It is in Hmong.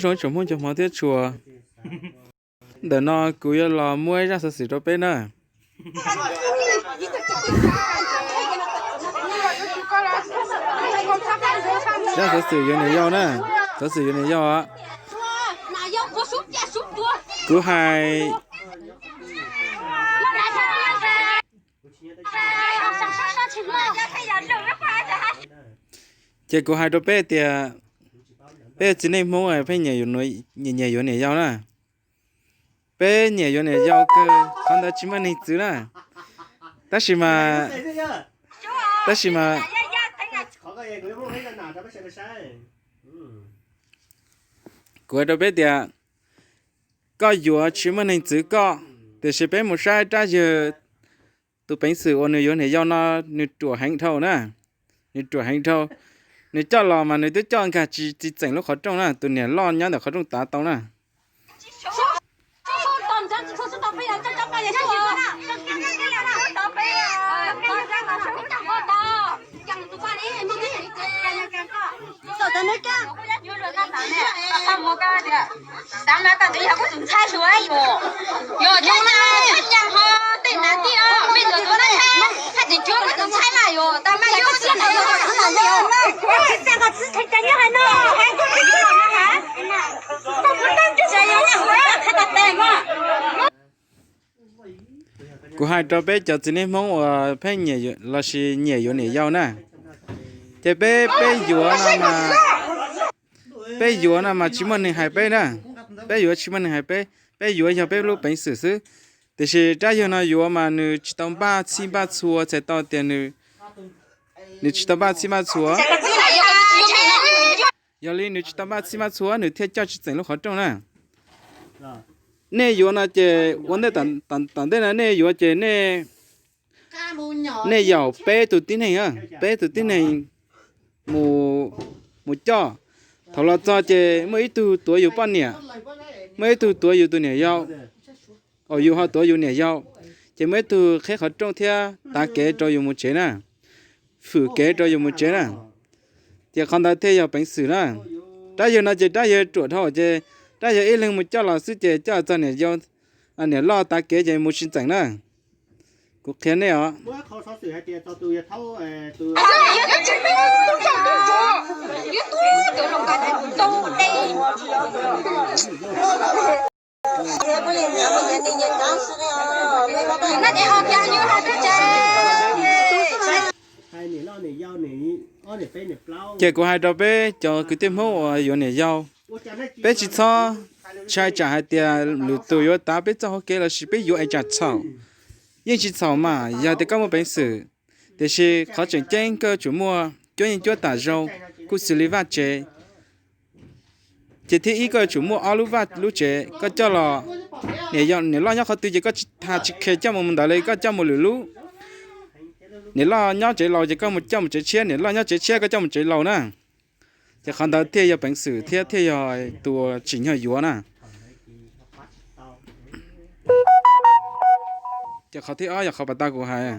Zoo tsoom Hmoob cov hmov thiab tshua, ntawm no kuv yuav los muab ib zaj xov xwm rau peb na. Zaj xov xwm yuav niam yau na, xov xwm yuav niam yau. Kuv hais, ces kuv hais rau peb tias, peb txiv neej Hmoob pheej nyiam yuav niam yau na. Peb nyiam yuav niam yau kawg, qhov ntawd tsis muaj neeg txwv na. Tab sis mas, tab sis mas, kuv hais rau peb tias, koj yuav tsis muaj neeg txwv koj, tiam sis peb mus saib Rab Yawg tus peev xwm uas nws yuav niam yau no, nws ruam heev dhau na. Nws ruam heev dhau. Nws coj los mas nws twb coj nkag tsis txeem lub qhov rooj na, tus niam loj nyob ntawm qhov rooj tav tau na. Kuv hais rau peb cov txiv neej Hmoob uas pheej nyiam los sis nyiam yuav niam yau na, ces peb, peb yuav no mas, peb yuav no mas tsis muaj neeg hais peb na. Peb yuav tsis muaj neeg hais peb, peb yuav yog peb lub peev xwm xwb. Tiam sis Rab Yawg no yuav mas nws tsis tau npaj txhij npaj txhua, txhais tau tias nws tsis tau npaj txhij npaj txhua. Yog li nws tsis tau npaj txhij npaj txhua nws thiaj coj tsis txeem lub qhov rooj na. Nej yuav no ces ua ntej, tom ntej no nej yuav ces nej, nej yaum peb tus tib neeg, peb tus tib neeg mus, mus coj. Thaum los txog ces muaj ib tug tuav yus poj niam, muaj ib tug tuav yus tus niam yau, yus ho tuav yus niam yau, ces muaj ib tug qheb qhov rooj thiab tav kev rau yus mus tsev na, fwm kev rau yus mus tsev na. Ces qhov ntawd thiaj yog peev xwm na. Rab Yawg no ces Rab Yawg ruam dhau ces Rab Yawg ib leeg mus coj los xwb ces coj txog niam yau, niam loj tav kev ces mus tsis txeem na. Kuv qhia nej os. Ces kuv hais rau peb cov kwv tij Hmoob uas yuav niam yau, peb tsis txhob ntshai tsam hais tias lwm tus yuav tav peb txoj hauv kev lossis peb yuav es tsam txhaum. Yeej tsis txhaum mas yog tias koj muaj peev xwm. Tiam sis qhov tseem ceeb koj yuav tsum muaj cuab yeej cuab tam zoo, kuj xws li vaj tsev. Ces thib ib koj yuav tsum muaj ob lub vaj lub tsev, koj coj los, niam loj nyob qhov twg ces koj tsis tas tsis khe coj mus ntawd li, koj coj mus lwm lub. Niam loj nyob tsev laus ces koj mus coj mus tsev tshiab, niam loj nyob tsev tshiab koj coj mus tsev laus na. Ces qhov ntawd thiaj yog peev xwm thiab thiaj yog tus tsim nyog yuav na. Ces qhov thib ob yog qhov pas tau kuv hais.